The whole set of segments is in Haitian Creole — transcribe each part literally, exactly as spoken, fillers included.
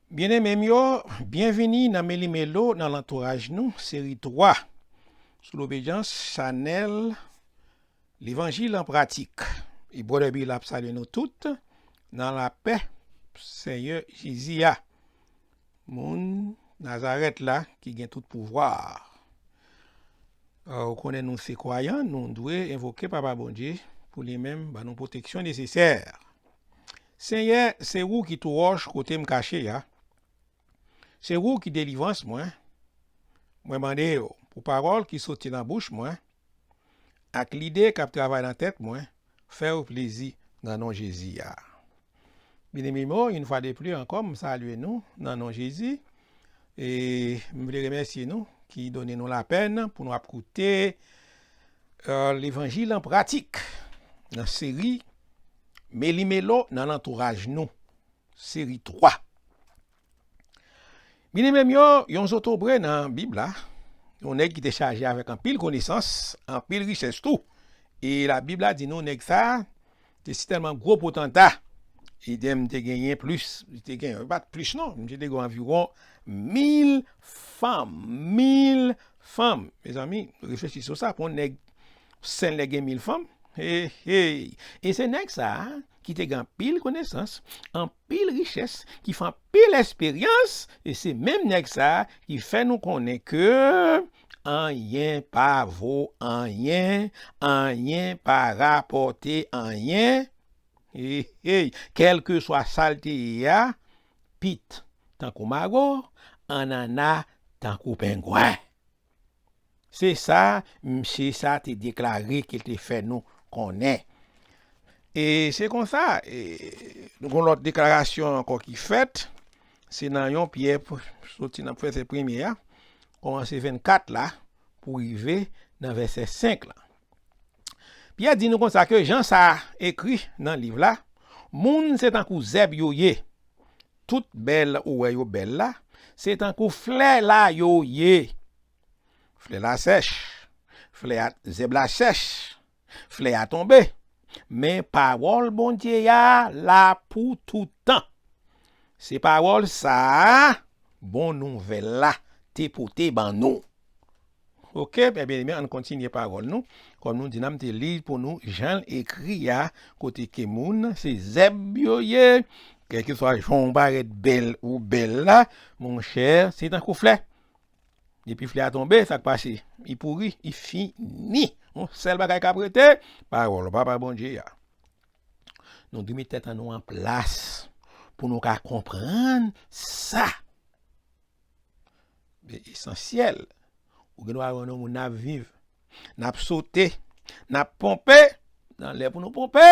Byeneme m yo, byenvini nan Melimelo nan lantouraj nou, seri twa, sou Lobedyans Chanèl, Levanjil an Pratik. E Brother Bill ap salye nou tout nan lapè Senyè Jezi a, moun Nazarèt la ki gen tout pouvwa a. Ou konnen nou se kwayan, nou dwe envoke Papa Bondye pou li menm ban nou pwoteksyon nesesè. Senyè, se ou ki tou wòch kote m kache a. Se ou ki delivrans mwen. Mwen mande w pou pawòl ki soti nan bouch mwen ak lide k ap travay nan tèt mwen, fè w plezi nan non Jezi a. Byeneme m yo, yon fwa de pli ankò, m salye nou nan non Jezi. E m vle remèsye nou ki donnen nou lapèn pou nou ap koute, euh, Levanjil an Pratik nan seri Melimelo nan lantouraj nou, seri twa. Byeneme m yo, yon zotobre nan Bib la, yon nèg ki te chaje avèk anpil konesans, anpil richès tou. E la Bib la di nou nèg sa a te sitèlman gwo potanta. Idèm te genyen plis, li te genyen, pa t plis non, misye te gen anviwon mil fanm, mil fanm. Mezanmi, reflechi sou sa, pou yon nèg, sèl nèg gen mil fanm. Hey, hey. E se nèg sa a ki te gen anpil konesans, anpil richès, ki fè anpil esperyans, e se menm nèg sa a ki fè nou konnen ke anyen pa vo anyen, anyen pa rapòte anyen. Hey, hey. Kèlkeswa sa l te ye a, pit tankou mago, annana tankou pengwen. Se sa, misye sa te deklare ke l te fè nou konnen. E se konsa, e, nou gon lòt deklarasyon ankò ki fèt, se nan yon Pyè, soti nan vèsè premye a, kòmanse vennkat la, pou rive nan vèsè senk la. Pyè di nou konsa ke jan sa a ekri nan liv la, moun se tankou zèb yo ye. Tout bèl ou wè yo bèl la, se tankou flè la yo ye. Flè la sèch, flè a, zèb la sèch, flè a tonbe. Men pawòl Bondye a la pou tout tan. Se pawòl sa a, bon nouvèl la, te pote ban nou. Oke, byen, byeneme, ann kontinye pawòl nou. Kòm nou di, n a m te li pou nou jan l ekri a, kote ke moun, se zèb yo ye, kèlkeswa jan w parèt bèl ou bèl la, monchè, se tankou flè. Depi flè a tonbe, sa k pase? Li pouri, li fini. Yon sèl bagay k ap rete, pawòl Papa Bondye a. Nou dwe met tèt an nou an plas pou nou ka konprann sa. Men esansyèl, ou gen dwa wè nou moun n ap viv, n ap sote, n ap ponpe, nan lè pou nou ponpe,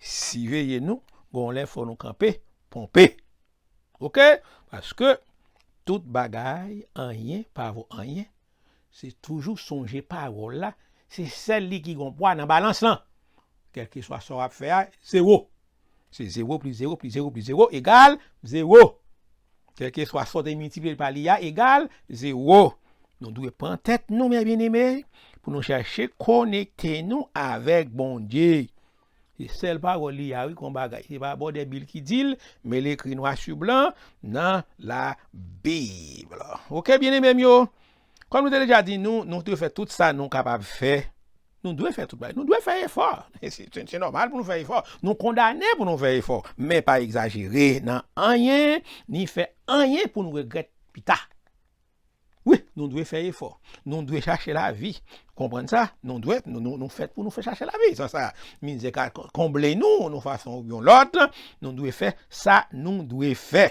siveye nou, gon lè fò nou kanpe, ponpe. Oke? Paske tout bagay, anyen pa vo anyen. Se toujou sonje pawòl la. Se sèl li ki gon pwa nan balans lan. Kèlkeswa sa w ap fè a, zewo. Se zewo plis zewo plis zewo plis zewo egal zewo. Kèlkeswa sa w te miltipliye l pa li a egal zewo. Nou dwe pran tèt nou, men byeneme, pou nou chache konekte nou avèk Bondye. Se sèl pawòl li a, wi, kon bagay. Se pa Brother Bill ki di l, men l ekri nwa si blan nan Labib. Oke, byeneme m yo. Kòm nou te deja di nou, nou dwe fè tout sa nou kapab fè. Nou dwe fè tout bagay. Nou dwe fè efò. Se, se, se nòmal pou nou fè efò. Nou kondane pou nou fè efò. Men pa egzajere nan anyen, ni fè anyen pou nou regrèt pita. Wi, nou dwe fè efò. Nou dwe chache lavi. Konprann sa? Nou dwe, nou, nou, nou fèt pou nou fè chache lavi. San sa, mizè ka konble nou, yon fason oubyen yon lòt. Nou dwe fè sa nou dwe fè.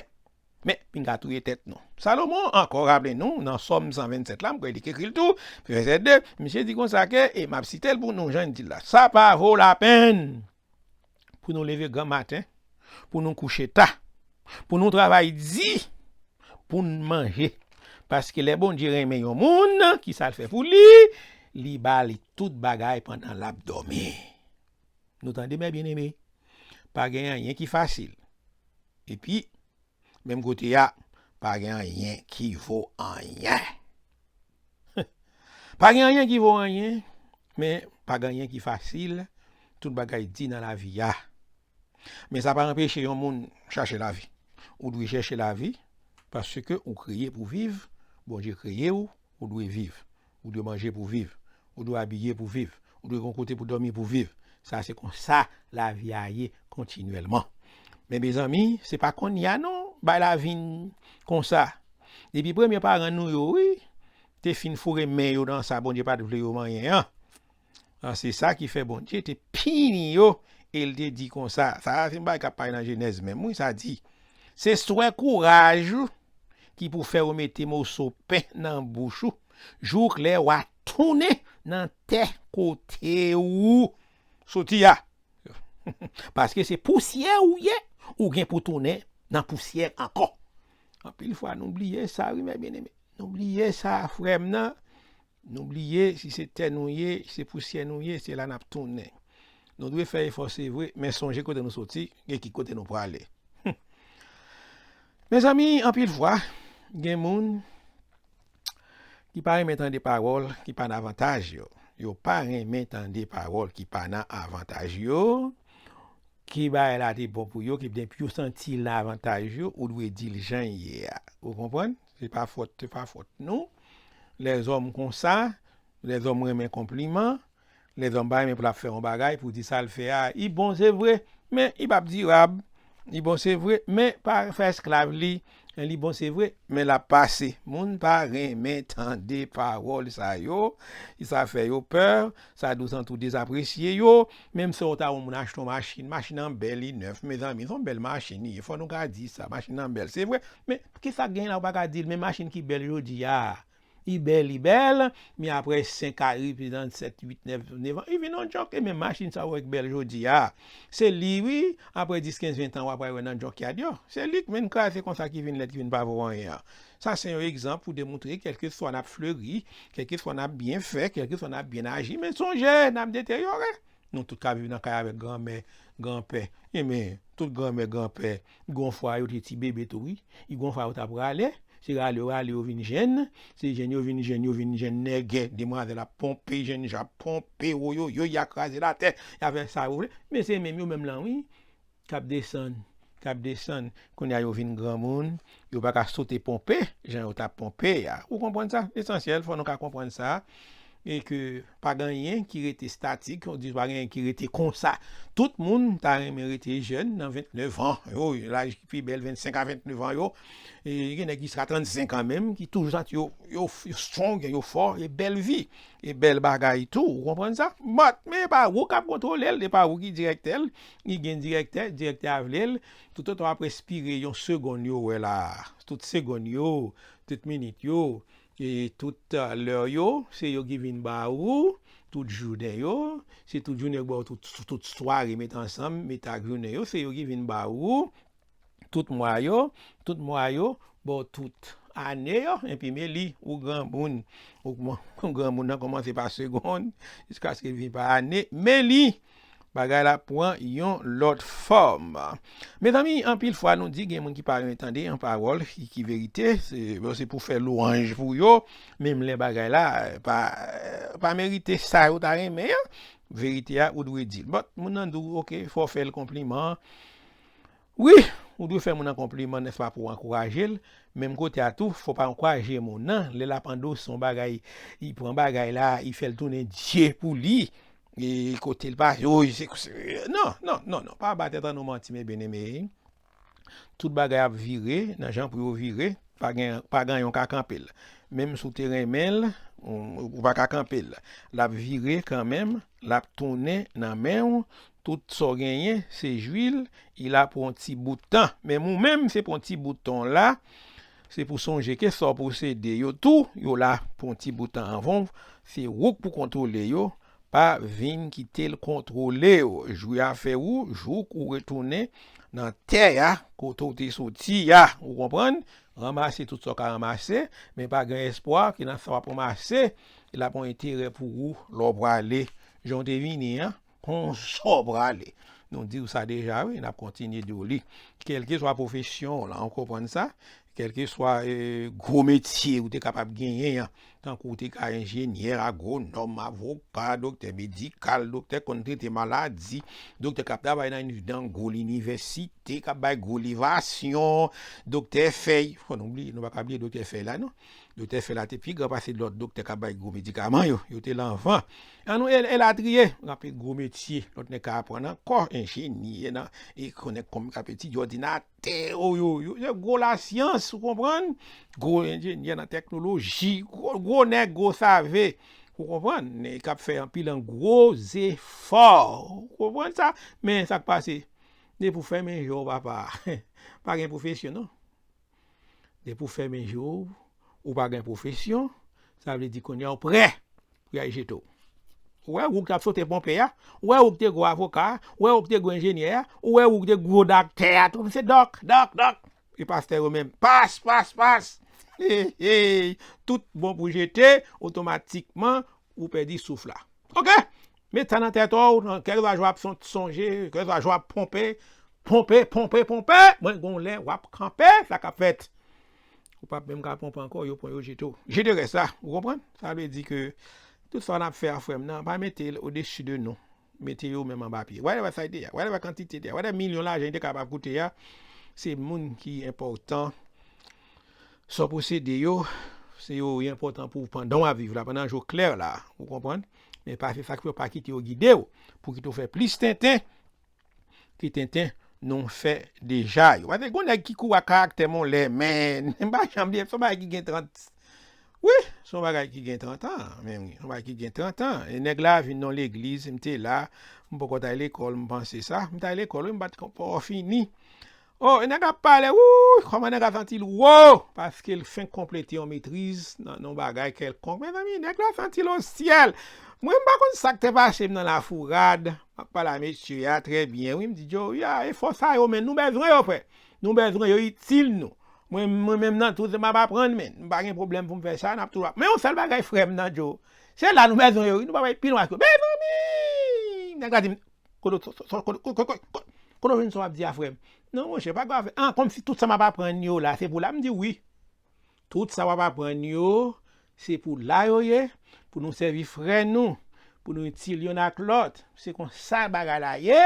Men, pinga touye tèt nou. Salomon ankò raple nou, nan Sòm san vennsèt la, m kwè li te ekri l tou, vèsè de, misye di konsa ke, e m ap site l pou nou, jan l di l la, sa pa vo lapenn pou nou leve gran maten, pou nou kouche ta, pou nou travay di, pou n manje. Paske lè Bondye renmen yon moun, ki sa l fè pou li? Li ba li tout bagay pandan l ap dòmi. Nou tande, men byeneme? Pa gen anyen ki fasil. Epi, menm kote a, pa gen anyen ki vo anyen. Pa gen anyen ki vo anyen, men pa gen anyen ki fasil. Tout bagay di nan lavi a. Men sa pa anpeche yon moun chache lavi. Ou dwe chèche lavi, Paske ou kreye pou viv, Bondye kreye w, ou dwe viv. Ou dwe manje pou viv. Ou dwe abiye pou viv. Ou dwe gen kote pou dòmi pou viv. Sa se konsa lavi a ye kontinyèlman. Men mezanmi, se pa kounye a non, bagay la vin konsa. Depi premye paran nou yo, wi, te fin foure men yo nan sa Bondye pa t vle yo manyen an. An, se sa ki fè Bondye te pini yo, e l te di konsa. Sa a se yon bagay k ap pale nan Jenèz menm, wi, sa di, se swè kouraj ou ki pou fè yo mete moso pen nan bouch ou, jouk lè w a tounen nan tè kote ou soti a. Paske se pousyè ou ye, ou gen pou tounen nan pousyè ankò. Anpil fwa, nou bliye sa, wi, mè byeneme. Nou bliye sa, frè m nan. Nou bliye, si se tè nou ye, si se pousyè nou ye, se la n ap tounen. Nou dwe fè efò, se vre, men sonje kote nou soti, e ki kote nou prale. Mezanmi, anpil fwa, gen moun ki pa renmen tande pawòl ki pa nan avantaj yo. Yo pa renmen tande pawòl ki pa nan avantaj yo. Ki bagay la te bon pou yo, ki depi yo santi l nan avantaj yo, ou dwe di l jan l ye a. Ou konprann? Se pa fòt, se pa fòt nou. Lèzòm konsa, lèzòm renmen konpliman, lèzòm pa renmen pou l ap fè yon bagay, pou di sa l fè a, li bon, se vre, men li p ap dirab. Li bon, se vre, men pa fè esklav li. Li bon, se vre, men l ap pase. Moun pa renmen tande pawòl sa yo. Sa fè yo pè, sa dousan tou dezapresye yo. Menm si w ta wè yon moun achte yon machin, machin nan bèl, li nèf, mezanmi, se yon bèl machin li ye. Fò nou ka di sa, machin nan bèl, se vre. Men, kisa k gen la, ou pa ka di l, men machin ki bèl jodi a, li bèl, li bèl, men apre senk a, epi nan sèt, uit, nèf, nèf an, li vin yon junk, e menm machin sa w wè k bèl jodi a, se li, wi, apre dis, kenz, ven tan, w ap wè nan junkyard yo. Se li k vin kraze konsa, ki vin lèd, ki vin pa vo anyen an. Sa se yon egzanp pou demontre, kèlkeswa n ap fleri, kèlkeswa n ap byen fè, kèlkeswa n ap byen aji, men sonje, n ap deteryore. Nou tout ka viv nan kay avèk granmè, granpè. Enben, tout granmè, granpè, gon fwa yo te ti bebe tou, wi. I gon fwa yo t ap rale, se rale yo rale yo vin jenn, se jenn yo vin jenn, yo vin jenn nègè, demwazèl ap ponpe, jennjan ap ponpe, woyoyo, y a kraze latè, y a fè sa yo vle. Men se menm yo menm lan, wi, k ap desann, k ap desann. Kounye a yo vin granmoun, yo pa ka sote ponpe, jan yo t ap ponpe a. Ou konprann sa? Lesansyèl, fò nou ka konprann sa. E ke pa gen anyen ki rete statik, on di pa gen anyen ki rete konsa. Tout moun ta renmen rete jèn nan vennèf an. Yo, laj ki pi bèl, vennsenk a vennèf an yo. E gen nèg jiska trannsenk an menm, ki toujou santi yo, yo, yo strong, yo fò, e bèl vi, e bèl bagay tou. Ou konprann sa? But, men e pa ou k ap kontwole l, e pa ou ki dirèktè l. Li gen direktè, direktè a vle l. Toutotan w ap respire, yon segonn yo wè la. Tout segonn yo, tout minit yo, e tout, euh, lè yo, se yo ki vin ba ou, tout jounen yo, se tout jounen yo ba w tout, tout sware, met ansanm, met ak jounen yo, se yo ki vin ba ou, tout mwa yo, tout mwa yo, ba w tout ane yo, epi men li, ou granmoun, ou, ou granmoun nan kòmanse pa segonn, jiskaske l vin pa ane, men li, bagay la pran yon lòt fòm. Mezanmi, anpil fwa nou di gen moun ki pa renmen tande yon pawòl ki, ki verite, se, bon, se pou fè lwanj pou yo, menm lè bagay la pa, pa merite sa yo ta renmen an, verite a ou dwe di l. But, moun nan di w, oke, fò w fè l konpliman. Wi, ou dwe fè moun nan konpliman, nèspa, pou w ankouraje l. Menm kote a tou, fò w pa ankouraje moun nan, lè l ap andose yon bagay, li pran bagay la, li fè l tounen dye pou li. E kote l pase, o, se, se, non, non, non, non, pa ba tèt an nou manti, men byeneme. Tout bagay ap vire nan jan pou yo vire, pa gen, pa gen yon ka kanpe l. Menm si w te renmen l, ou, ou pa ka kanpe l. L ap vire kanmenm, l ap tounen nan men w, tout sa w genyen, se jwi l, li la pou yon ti bout tan. Men ou menm, se pou yon ti bout tan w la, se pou sonje ke sa w posede yo tou, yo la pou yon ti bout tan anvan w, se ou k pou kontwole yo, pa vin kite l kontwole w. Jwi a fè ou, jouk ou retounen nan tè a, kote w te soti a. Ou konprann? Ranmase tout sa w ka ranmase, men pa gen espwa ke nan sa w ap ranmase, l ap yon enterè pou ou lè w prale. Jan w te vini an, konsa w prale. Nou di w sa deja, wi, n ap kontinye di w li. kèlkeswa pwofesyon w lan, ou konprann sa? Kèlkeswa, eh, gwo metye ou te kapab genyen an, tankou ou te ka enjenyè, agwonòm, avoka, doktè medikal, doktè konn trete maladi, doktè k ap travay nan, nan gwo linivèsite, k ap bay gwo levasyon, doktè Fèy. Fò nou bliye, nou pa ka bliye doktè Fèy la, non. Doktè Fèy la te pi gran pase lòt doktè k ap bay gwo medikaman yo. Yo te la anvan. An nou el-, elatriye, anpil gwo metye. Lòt nèg ka aprann ankò, enjenyè nan, e konnen kòman k ap etidye òdinatè, o yo, yo, yo gwo lasyans, ou konprann? Gwo enjenyè nan teknoloji, gwo, gwo nèg, gwo save, ou konprann? Nèg k ap fè anpil an gwo zefò, ou konprann sa? Men sa k pase? Depi w fèmen je w, papa, pa gen pwofesyon, non. Depi w fèmen je w, ou pa gen pwofesyon, sa vle di kounye a w prè pou y al jete w. Ou wè ou k t ap sote ponpe a, ou wè ou k te gwo avoka a, ou wè ou k te gwo enjenyè a, ou wè ou k te gwo dòktè a tou, se dòk, dòk, dòk. E pastè yo menm, pas, pas, pas. Hey, hey. Tout bon pou jete, otomatikman, ou pèdi souf la. Oke? Met sa nan tèt ou, nan kèlkeswa jan w ap son-, sonje, kèlkeswa jan w ap ponpe, ponpe, ponpe, ponpe, mwen gon lè w ap kanpe, sa k ap fèt? Ou p ap menm ka ponpe ankò, yo pran yo jete w. Jete rès la, ou konprann? Sa vle di ke tout sa n ap fè a, frè m nan, pa mete l odesi de nou. Mete yo menm anba pye. Whatever sa te ye a, whatever kantite te ye a, whatever milyon lajan te kapab koute a, se moun ki enpòtan. Sa w posede yo, se yo ki enpòtan pou w pandan w ap viv la, pandan je w klè la, ou konprann? Men pa se sa k fè w pa kite yo gide w, pou kite w fè plis tenten ke tenten nou fè deja yo. Paske gon nèg ki kouri ak karaktè m on lè, men m pa janm bliye, se yon bagay ki gen trant, wi, se yon bagay ki gen trant an, men wi, se yon bagay ki gen trant an. E nèg la vin nan legliz, m te la, m poko t al lekòl, m panse sa, m t al lekòl, wi, m pa t ko-, poko fini. O, e nèg ap pale, wouy, kòman nèg la santi l wo, paske l fenk konplete yon metriz nan yon bagay kèlkonk. Mezanmi, nèg la santi l o syèl. Mwen, m pa konn sa k te pase m nan Lafourad. M ap pale a mesye a trè byen, wi. M di, Joe, wi, a, efò sa yo, men nou bezwen yo, frè. Nou bezwen yo, itil nou. Mwen, mwen menm nan tou, se m ap aprann, men. M pa gen pwoblèm pou m fè sa, n ap toujou ap. Men yon sèl bagay, frè m nan, Joe. Se la nou bezwen yo, wi. Nou pa bay pi lwen ak yo. Mezanmi! Nèg la di m, kote, kote, kote, kote, kote, kote w jwenn sa w ap di a, frè m? Non, monchè, pa grav. An, kòmsi tout sa m ap aprann yo la, se pou la? M di wi. Tout sa w ap aprann yo, se pou la yo ye, pou nou sèvi frè nou, pou nou itil yonn ak lòt. Se konsa bagay la ye,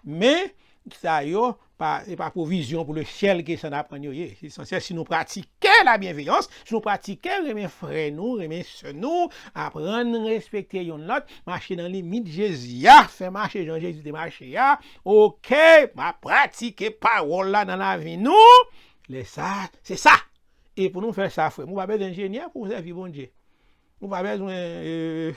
men sa yo, pa, se pa pwovizyon pou lesyèl ke sa n aprann yo ye. Lesansyèl, si nou pratike labyenveyans, si nou pratike renmen frè nou, renmen sè nou, aprann respekte yonn lòt, mache nan limit Jezi a, fè mache jan Jezi te mache a, oke, m ap pratike pawòl la nan lavi nou, lè sa, se sa. E pou nou fè sa, frè m, ou pa bezwen enjenyè pou w sèvi Bondye. Ou pa bezwen, e,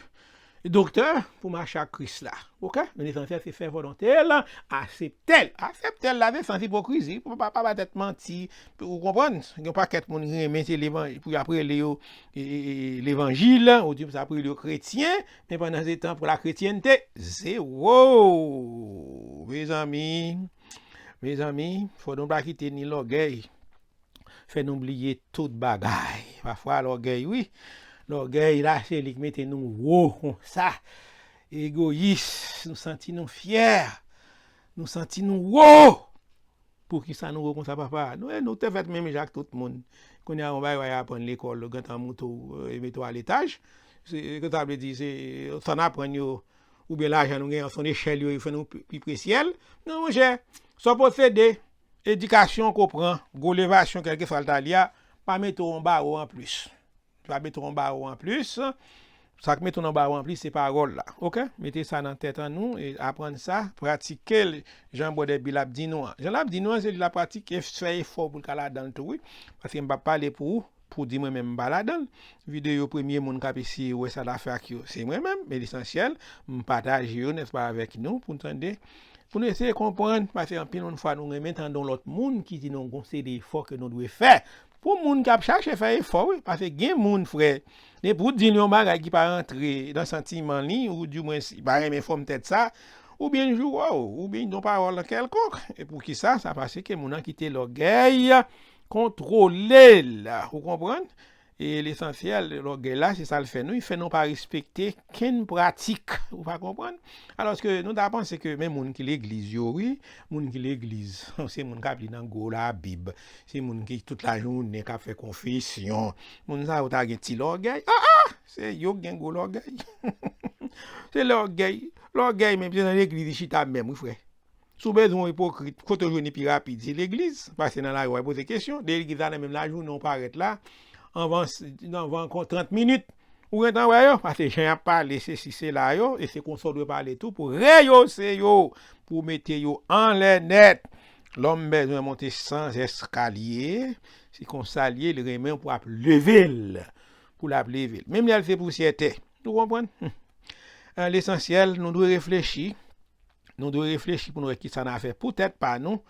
doktè pou mache ak Kris la. Oke? Men lesansyèl se fè volonte l, aksepte l. Aksepte l la, se sans ipokrizi. Pa, pa, pa bay tèt manti. Ou konprann? Gen yon pakèt moun ki renmen se levanjil, pou y ap rele yo, e, e, e, levanjil, ou di sa pou rele yo kretyen, men pandan se tan pou la kretyente, zewo. Mezanmi, mezanmi, fò nou pa kite ni lògèy fè nou bliye tout bagay. Pafwa, lògèy, wi. Lògèy la, se li k mete nou wo konsa. Egoyis, nou santi nou fyè. Nou santi nou wo. Poukisa nou wo konsa, papa? Nou, nou te fèt menm jan ak tout moun. Kounye a, yon bagay w al aprann lekòl, yo gentan moute w, e mete w a letaj. Se, sa vle di, se, sa n aprann yo, oubyen lajan nou genyen, se yon nechèl yo, yo fè nou pi, pi pre syèl. Non, monchè, sa w posede, edikasyon ke w pran, gwo levasyon, kèlkeswa l ta ye a, pa mete w yon bawo anplis. Pa mete w yon bawo anplis. Sa k mete w nan bawo anplis, se pawòl la. Oke? Mete sa nan tèt an nou, e aprann sa, pratike l, jan Brother Bill ap di nou an. Jan l ap di nou an, se li l ap pratike, fè efò pou l ka ladan l tou, wi. Paske m p ap pale pou ou, pou di mwen menm m pa ladan l. Videyo premye moun k ap eseye wè sa l ap fè ak yo, se mwen menm, men lesansyèl, m pataje yo, nèspa, avèk nou, pou n tande, pou nou eseye konprann, paske anpil moun fwa nou renmen tande yon lòt moun ki di nou gon seri de efò ke nou dwe fè. Pou moun k ap chache fè efò, wi, paske gen moun, frè, depi w di l yon bagay ki pa rantre nan santiman li, ou dimwens li pa renmen fòm tèt sa, oubyen l joure w, oubyen l di w yon pawòl kèlkonk. E poukisa? Sa paske moun nan kite lògèy kontwole l, ou konprann? E lesansyèl, lògèy la, se sa l fè nou, li fè nou pa respekte kenn pratik. Ou pa konprann? Alòske nou ta panse ke men moun ki legliz yo, wi, moun ki legliz, se moun k ap li nan gwo Labib, se moun ki tout lajounen k ap fè konfesyon. Moun sa yo ta gen ti lògèy. Ah, ah! Se yo k gen gwo lògèy. Se lògèy. Lògèy menm, se nan legliz li chita menm, wi, frè. Si w bezwen yon ipokrit, kote w jwenn li pi rapid? Se legliz. Pase nan lari, w al poze kesyon. De legliz la, nan menm lajounen w parèt la, anvan, anvan ankò trant minit, ou gentan wè yo. Pase jan y ap pale, sesi, sela yo, e se konsa w dwe pale tou pou reyose yo, pou mete yo anlè nèt. Lòm bezwen monte san eskalye, se konsa l ye, li renmen pou ap leve l, pou l ap leve l. Menm lè l se pousyè tè. Ou konprann? Lesansyèl, nou dwe reflechi. Nou dwe reflechi pou nou wè kisa n a fè pou tèt pa nou,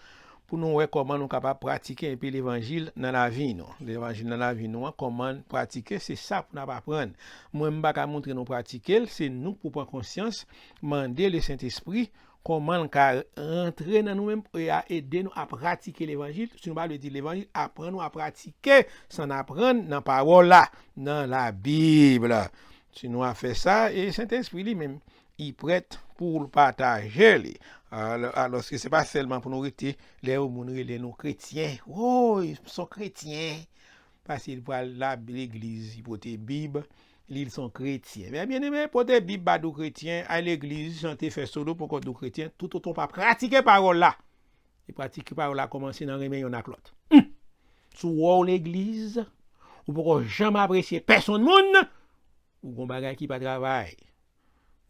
pou nou wè kòman nou kapab pratike enpe levanjil nan lavi nou. Levanjil nan lavi nou an, kòman n pratike, se sa pou n ap aprann. Mwen, m pa ka montre nou pratike l, se nou k pou pran konsyans, mande Lesentespri kòman l ka rantre nan nou menm e a ede nou a pratike levanjil. Si nou pa vle di levanjil, aprann nou a pratike sa n aprann nan pawòl la, nan Labib. Si nou a fè sa, e Sentespri li menm, li prèt pou l pataje li. Alò, alòske se pa sèlman pou nou rete lè yon moun rele nou kretyen. Woy, m s on kretyen. Paske l pral la legliz, li pote Bib, li s on kretyen. Men byeneme, pote Bib pa di w kretyen, al legliz, chante, fè solo, poko di w kretyen, toutotan w pa pratike pawòl la. E pratike pawòl la kòmanse nan renmen yonn ak lòt. Hum! Si w wè w legliz, ou poko janm apresye pèsonn moun, ou gon bagay ki pa travay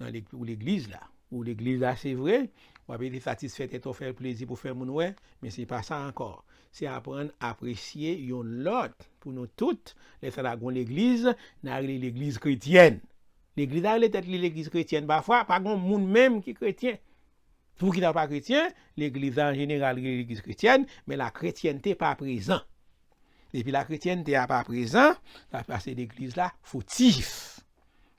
nan leg-, ou legliz la. Ou legliz la, se vre, w ap ede satisfè tèt ou, fè l plezi pou fè moun wè, men se pa sa ankò. Se aprann apresye yonn lòt pou nou tout. Lè sa la gon legliz, n a rele legliz kretyèn. Legliz la rele tèt li legliz kretyèn. Pafwa, pa gon moun menm ki kretyen. Poukisa l pa kretyen? Legliz la, an jeneral, rele legliz kretyèn, men lakretyènte pa prezan. Depi lakretyènte a pa prezan, sa pase legliz la foutif.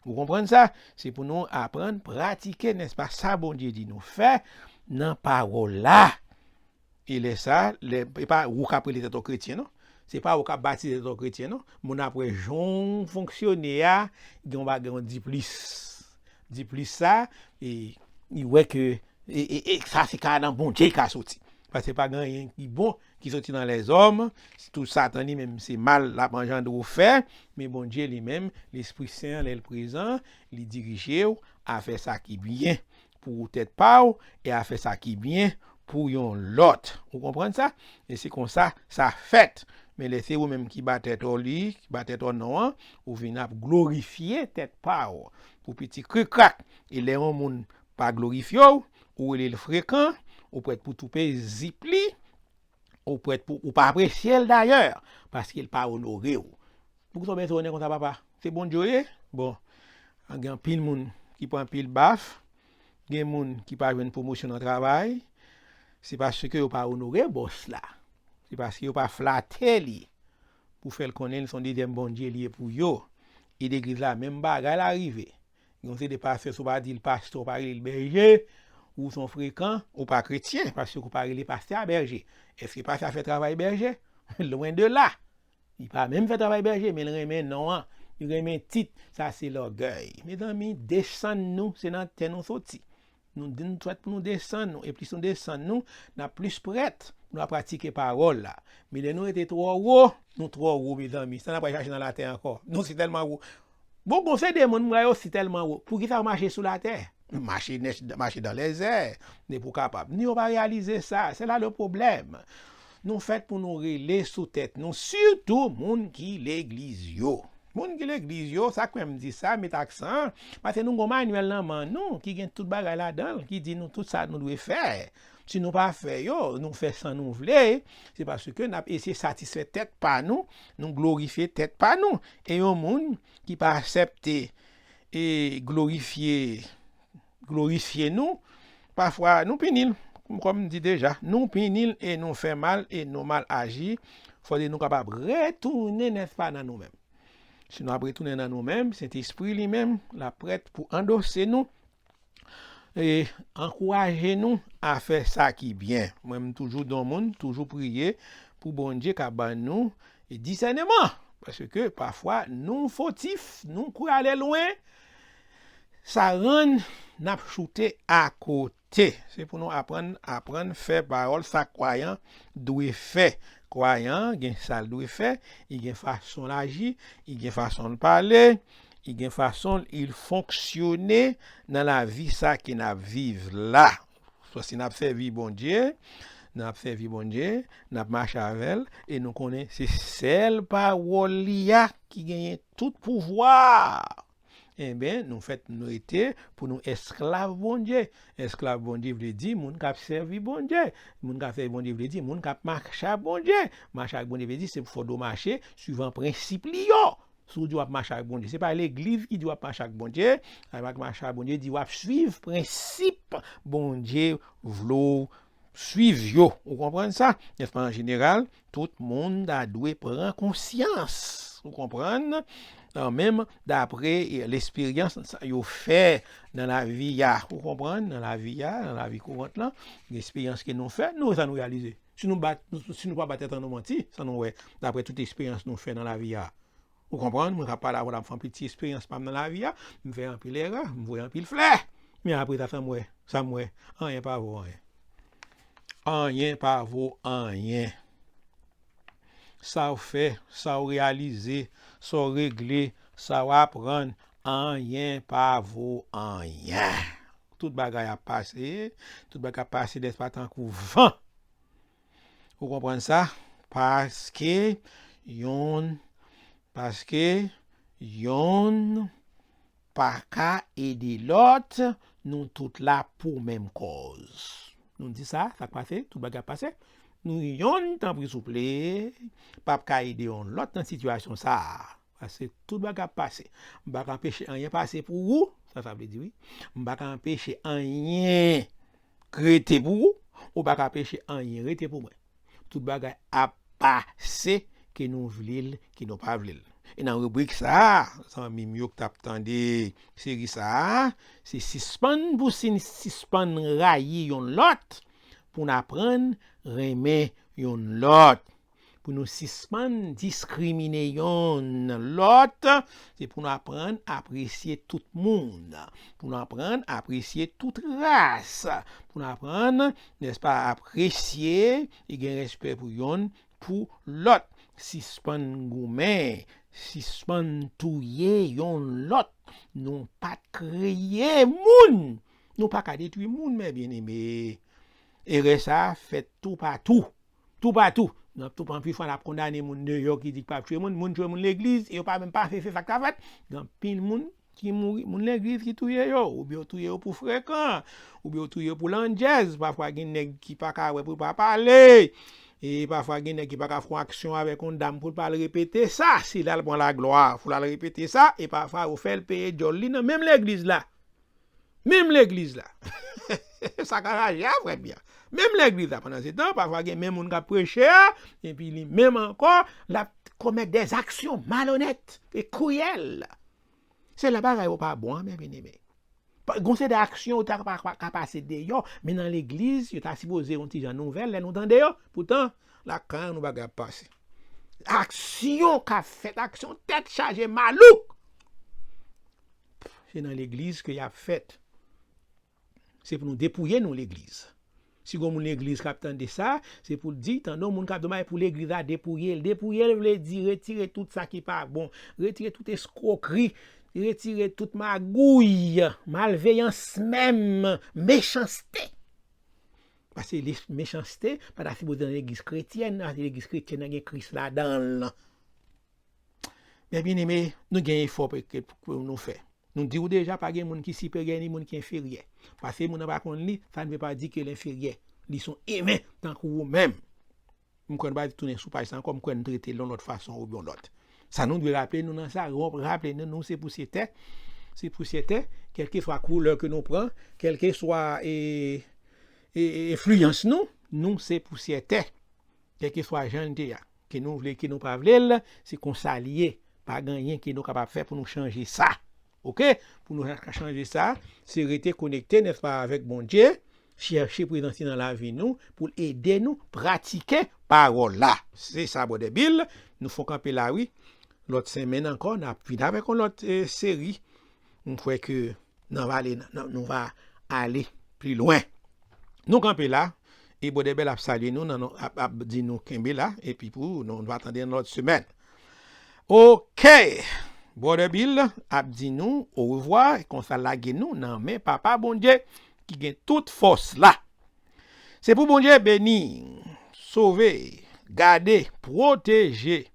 Ou konprann sa? Se pou nou aprann pratike, nèspa, sa Bondye di nou fè nan pawòl la. E lè sa, lè, e pa ou k ap rele tèt ou kretyen, non. Se pa ou k ap batize tèt ou kretyen, non. Moun ap wè jan w fonksyone a, gen yon bagay, yon diplis. Diplis sa, e, li wè ke, e, e, e sa se ka nan Bondye li ka soti. Paske pa gen anyen ki bon ki soti nan lèzòm, tou Satan li menm se mal l ap anjandre w fè, men Bondye li menm, Lespri Sen an, lè l prezan, li dirije w a fè sa ki byen pou tèt pa w e a fè sa ki byen pou yon lòt. Ou konprann sa? E se konsa sa fèt. Men lè se ou menm ki ba tèt ou li, ki ba tèt ou non an, ou vin ap glorifye tèt pa w pou piti krikrak. E lè yon moun pa glorifye w, ou rele l frekan, ou prèt pou toupe zip li, ou prèt pou, ou pa apresye l dayè, paske l pa onore w. Poukisa w bezwen konnen konsa, papa? Se Bondye w ye? Bon, gen anpil moun ki pran anpil baf, gen moun ki pa jwenn pwomosyon nan travay, se paske yo pa onore bòs la. Se paske yo pa flate li pou fè l konnen l se yon dezyèm Bondye li ye pou yo. E legliz la, menm bagay la rive. Gen yon seri de pastè, si w pa di l pastè, w pa rele l bèje, ou se yon frekan, ou pa kretyen, paske ou pa rele pastè a bèje. Èske pastè a fè travay bèje? Lwen de la. Li pa menm fè travay bèje, men l renmen non an, li renmen tit, sa se lògèy. Mezanmi, desann nou, se nan tè nou soti. Nou, nou prèt pou nou desann nou, e plis nou desann nou, n ap plis prèt pou nou ap pratike pawòl la. Men lè nou rete twò wo, nou twò wo, mezanmi. Sa n ap pral chache nan latè ankò? Nou si tèlman wo. Bon, gon se de moun, m wè yo si tèlman wo. Poukisa yo mache sou latè? Mache nèch, mache dan lèzè, depi w kapab. Ni yo pa reyalize sa, se la le pwoblèm. Nou fèt pou nou rele sou tèt nou, sitou moun ki legliz yo. Moun ki legliz yo, sa k fè m di sa, met aksan an, paske nou gon manyèl nan men nou ki gen tout bagay ladan l, ki di nou tout sa nou dwe fè. Si nou pa fè yo, nou fè san nou vle, se paske n ap eseye satisfè tèt pa nou, nou glorifye tèt pa nou. E yon moun ki pa aksepte e glorifye, glorifye nou, pafwa nou pini l. Kòm m di deja, nou pini l e nou fè mal e nou mal aji. Fòde nou kapab retounen, nèspa, nan nou menm. Si nou ap retounen nan nou menm, Sentespri li menm, l ap prèt pou andose nou e ankouraje nou a fè sa ki byen. Mwen, m toujou di yon moun, toujou priye pou Bondye ka ban nou disèneman. Paske pafwa, nou fotif, nou kwè ale lwen, sa rann n ap choute akote. Se pou nou aprann, aprann fè pawòl sa kwayan dwe fè. Kwayan gen sa l dwe fè, li gen fason l aji, li gen fason l pale, li gen fason l fonksyone nan lavi sa ke n ap viv la. So, si n ap sèvi Bondye, n ap sèvi Bondye, n ap mache avè l, e nou konnen se sèl pawòl li a ki genyen tout pouvwa. Enben, nou fèt nou rete pou nou esklav Bondye. Esklav Bondye vle di moun k ap sèvi Bondye. Moun k ap sèvi Bondye vle di moun k ap mache ak Bondye. Mache ak Bondye vle di se pou fò w mache suivan prensip li yo. Si w di w ap mache ak Bondye, se pa legliz ki di w ap mache ak Bondye. Sa pa mache ak Bondye di w ap suiv prensip Bondye vle w suiv yo. Ou konprann sa? Nèspa? An jeneral, tout moun ta dwe pran konsyans. Ou konprann? Menm dapre lesperyans yo fè nan lavi a. Ou konprann? Nan lavi a, nan lavi kourant lan, lesperyans ke nou fè, nou sa nou reyalize. Si nou bat, si nou pa bat tèt an nou manti, sa nou wè, dapre tout eksperyans nou fè nan lavi a. Ou konprann? Mwen ka pale avè w, m fè anpil ti eksperyans pa m nan lavi a, m fè anpil erè, m voye anpil flè. Men apre sa, sa m wè, sa m wè, anyen pa vo anyen. Anyen pa vo anyen. Sa w fè, sa w reyalize, sa w regle, sa w aprann, anyen pa vo anyen. Tout bagay ap pase, tout bagay ap pase, nèspa, tankou van. Ou konprann sa? Paske yonn, paske yonn pa ka ede lòt, nou tout la pou menm kòz. Nou di sa, sa k pase, tout bagay ap pase. Nou yonn, tanpri souple, p ap ka ede yon lòt nan sitiyasyon sa a. Paske tout bagay ap pase. M pa ka anpeche anyen pase pou ou, sa sa vle di wi. M pa ka anpeche anyen rete pou ou, ou pa ka anpeche anyen rete pou mwen. Tout bagay ap pase, ke nou vle l, ke nou pa vle l. E nan ribrik sa a, zanmi m yo k t ap tande seri sa a, se sispann pou si n sispann rayi yonn lòt, pou n aprann renmen yonn lòt, pou nou sispann diskrimine yonn lòt, se pou nou aprann apresye tout moun, pou nou aprann apresye tout ras, pou nou aprann, nèspa, apresye e gen respè pou yonn, pou lòt. Sispann goumen, sispann touye yonn lòt. Nou pa t kreye moun. Nou pa ka detwi moun, mè byeneme. Erè sa a fèt toupatou. Toupatou. N ap tou, anpil fwa, n ap kondane moun deyò ki di k p ap tchwe moun. Moun tchwe moun legliz, e yo pa menm pa fè, fè sa k ta fèt. Gen anpil moun ki mouri, moun legliz ki touye yo, oubyen yo touye yo pou frekan, oubyen yo touye yo pou landjèz. Pafwa gen nèg ki pa ka wè pou l pa pale. E pafwa gen nèg ki pa ka fè yon aksyon avèk yon dam pou l pa al repete sa. Se la l pran laglwa pou l al repete sa. E pafwa yo fè l peye djòl li nan menm legliz la. Menm legliz la. Sa ka raje a, frè m yo. Menm legliz la, pandan se tan, pafwa gen menm moun k ap preche a, epi li menm ankò, l ap komèt dèzaksyon malonèt e kriyèl. Se la bagay yo pa bon, mè byeneme. Pa- Gon seri de aksyon yo ta pa- pa- ka pase deyò, men nan legliz, yo ta sipoze yon ti jan nouvèl lè nou tande yo. Poutan, lakay nou bagay ap pase. Aksyon k ap fèt, aksyon tèt chaje malouk. Se nan legliz ke y ap fèt. Se pou nou depouye nou legliz. Si gon moun legliz k ap tande sa, se pou l di, tande yon moun k ap di yon bagay pou legliz la, depouye l. Depouye l vle di retire tout sa ki pa bon, retire tout eskwokri, retire tout magouy, malveyans menm, mechanste. Paske mechanste pa ta sipoze nan legliz kretyèn, paske legliz kretyèn nan gen Kris ladan l. Mè byeneme, nou gen efò pou, pou nou fè. Nou di w deja, pa gen moun ki siperyè ni moun ki enferyè. Paske moun nan pa konn li, sa n vle pa di ke l enferyè. Li se yon imen, tankou ou menm. M kwè nou pa tounen sou paj sa ankò, m kwè n trete l yon lòt fason oubyen yon lòt. Sa nou dwe raple nou nan sa, raple nou, nou se pousyè tè. Se pousyè tè, kèlkeswa koulè ke nou pran, kèlkeswa e, e, e, enfliyans nou, nou se pousyè tè. Kèlkeswa jan l te a, ke nou vle, ke nou pa vle l, se konsa l ye. Pa gen anyen ke nou kapab fè pou nou chanje sa. Oke? Pou nou ka chanje sa, se rete konekte, nèspa, avèk Bondye, chèche prezans li nan lavi nou, pou l ede nou pratike pawòl la. Se sa, Brother Bill, nou fon kanpe la, wi. lòt semèn ankò, n ap vin avèk yon lòt eh, seri. M kwè ke nan vale, nan, nou va ale pli lwen. Nou kanpe la, e Brother Bell ap salye nou, nan, ap, ap di nou kenbe la, epi pou nou, nou va tande nan lòt semèn. Ok, Brother Bill ap di nou orevwa, konsa lage nou nan men Papa Bondye ki gen tout fòs la. Se pou Bondye beni, sove, gade, pwoteje,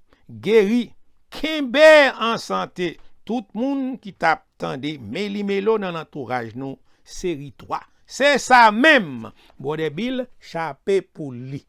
geri, kenbe an sante tout moun ki t ap tande Meli Melo nan lantouraj nou, seri twa. Se sa menm, Brother Bill, chape pou li.